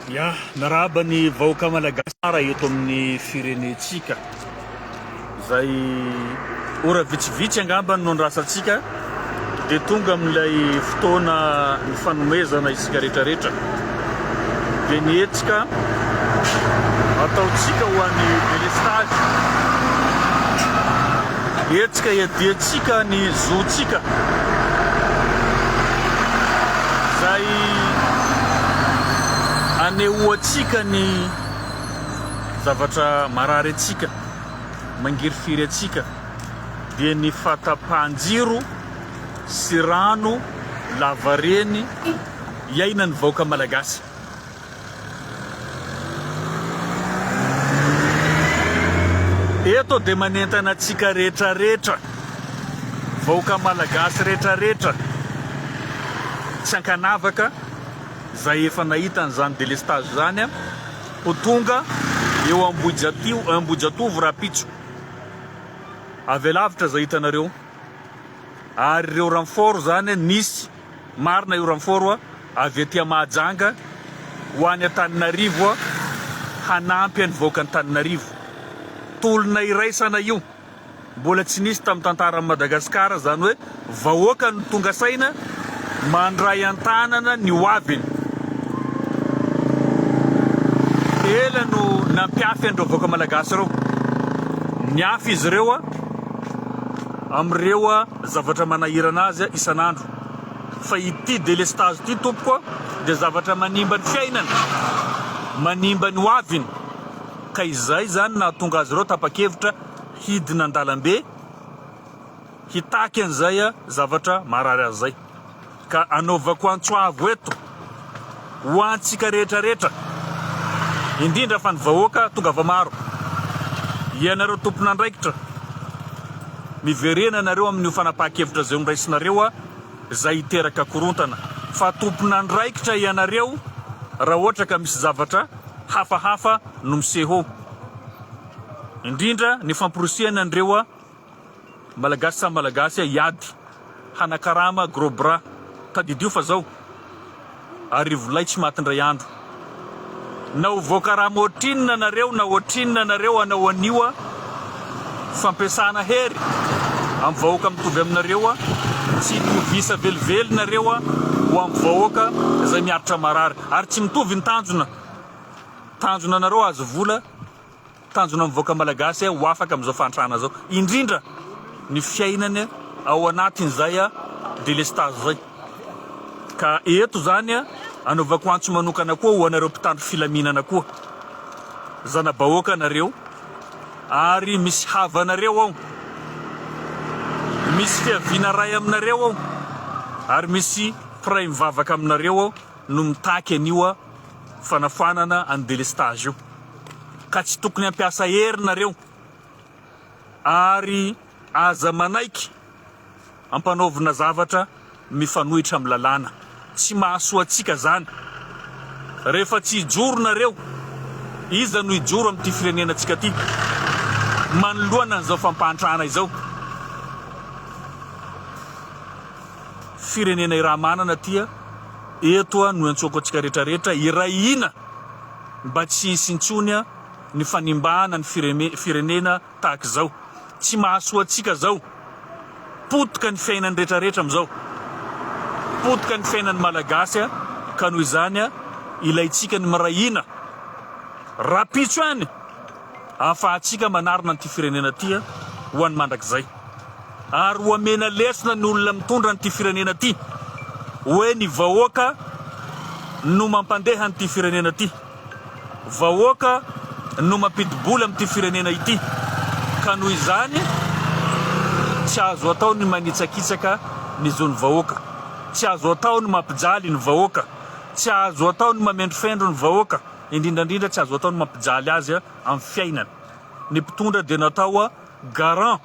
Ya, miarahaba ny vahoaka malagasy tsara eto amin'ny firenentsika. Izay ora vitsivitsy angamba no andrasantsika dia tonga amin'ilay fotoana nifanomezana isika rehetrarehetra. Dia ny hetsika ataontsika ho an'ny délestage. Hetsika iadiantsika ny zontsika izay anehoantsika ny zavatra marary antsika, mangirifiry antsika dia ny fahatapahan-jiro sy rano lavareny iainan'ny vahoaka malagasy. Eto dia manentana antsika rehetra rehetra, vahoaka malagasy rehetra rehetra, tsy ankanavaka, izay efa nahita an'izany délestage izany ho tonga eo Ambohijatovo rahampitso. Avy alavitra izay hitanareo. Ary ireo renfort izany nisy, marina io renfort avy aty Mahajanga ho any Antananarivo hanampy an'ny vahoaka Antananarivo. Tolona iraisana io. Mbola tsy nisy tamin'ny tantaran'i Madagasikara izany hoe vahoaka no tonga saina mandray an-tanana ny hoaviny. Ela no nampiafy an'ireo vahoaka malagasy ireo. Niafy izy ireo amin'ireo zavatra manahirana azy isan'andro. Fa ity delestazy ity tompoko dia zavatra manimba ny fiainany, manimba ny hoaviny. Ka izay izany nahatonga azy ireo tapa-kevitra hidina an-dalambe hitaky an'izay zavatra marary azy izay. Ka anaovako antso avo eto ho antsika rehetra rehetra, indrindra fa ny vahoaka tongava maro, ianareo tompon'andraikitra, miverena nareo amin'io fanapahan-kevitra izay noraisinareo izay hiteraka korontana, fa tompon'andraikitra ianareo raha ohatra ka misy zavatra hafahafa no miseho. Indrindra ny famporisihana an'ireo Malagasy samy Malagasy hiady hanakarama gros bras. Tadidio fa zao, Arivolahy tsy maty indray andro. Na ho voakarama ohatrinona nareo na ohatrinona nareo hanao an'io fampiasana hery amin'ny vahoaka mitovy aminareo, tsy hitovy isa velively nareo ho amin'ny vahoaka izay miaritra marary. Ary tsy mitovy ny tanjona. Tanjona anareo azo vola, tanjona ny vahoaka malagasy ho afaka amin'izao fahantrana izao, indrindra ny fiainany ao anatin'izay delestazy izay. Ka eto izany anaovako antso manokana koa ho anareo mpitandro filaminana koa, zana-bahoaka nareo ary misy havanareo ao, misy fiaviana ray aminareo ao ary misy mpiray mivavaka aminareo ao no mitaky an'io fanafoanana an'i delestage io ka tsy tokony hampiasa hery nareo ary aza manaiky ampanaovina zavatra mifanohitra amin'ny lalàna tsy mahasoa antsika zany rehefa tsy hijoro nareo iza no hijoro amin'ity firenena tsika ty manoloana an'izao fampahantrana izao Firenena iraha-manana aty a, eto a no iantsoako antsika rehetra rehetra hiray hina mba tsy hisy intsony a ny fanimbana ny firenena tahaka izao. Tsy mahasoa antsika zao. Potika ny fiainan'ny rehetra rehetra amin'izao. Potika ny fiainan'ny Malagasy a, ka noho izany a ilaintsika ny miray hina. Rahampitso ihany ahafahantsika manarina an'ity firenena ity ho an'ny mandrakizay. Ary ho amena lesona ny olona mitondra an'ity firenena ity hoe ny vahoaka no mampandeha an'ity firenena ity. Vahoaka no mampidi-bola amin'ity firenena ity. Ka noho izany tsy azo atao ny manitsakitsaka ny zon'ny vahoaka. Tsy azo atao ny mampijaly ny vahoaka. Tsy azo atao ny mamendrofendro ny vahoaka. Indrindra indrindra tsy azo atao ny mampijaly azy amin'ny fiainana. Ny mpitondra dia natao garant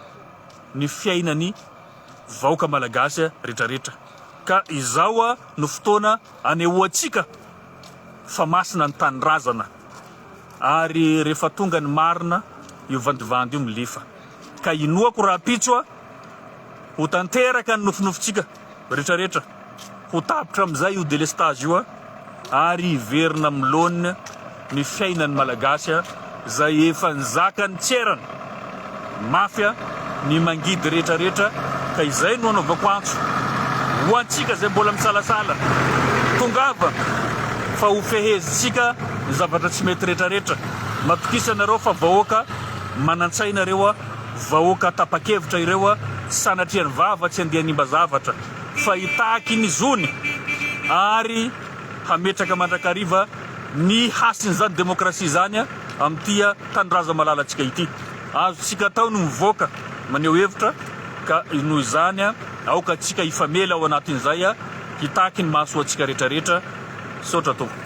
ny fiainany vahoaka malagasy retraretra. Ka izao no fotoana anehoantsika fa masina ny tanindrazana ary rehefa tonga ny marina io vandivandy io milefa. Ka inoako rahampitso ho tanteraka ny nofinofintsika retraretra. Ho tapitra amin'izay io delestage io. ary hiverina amin'ny laoniny ny fiainan'ny Malagasy izay efa nizaka ny tserana mafy ny mangidy rehetra rehetra ka izay no anaovako antso ho antsika izay mbola misalasala tongava fa ho fehezintsika ny zavatra tsy mety rehetra rehetra matokisa anareo fa vahoaka manantsaina ireo vahoaka tapa-kevitra ireo sanatria ny vava tsy andeha hanimba zavatra fa hitaky ny zony ary hametraka mandrakariva ny hasin'izany demokrasia izany amin'ity tanindrazamalalantsika ity. Azontsika atao ny mivoaka maneho hevitra ka noho izany aoka antsika hifamela ao anatin'izay hitaky ny mahasoa antsika rehetrarehetra. Misaotra tompoko.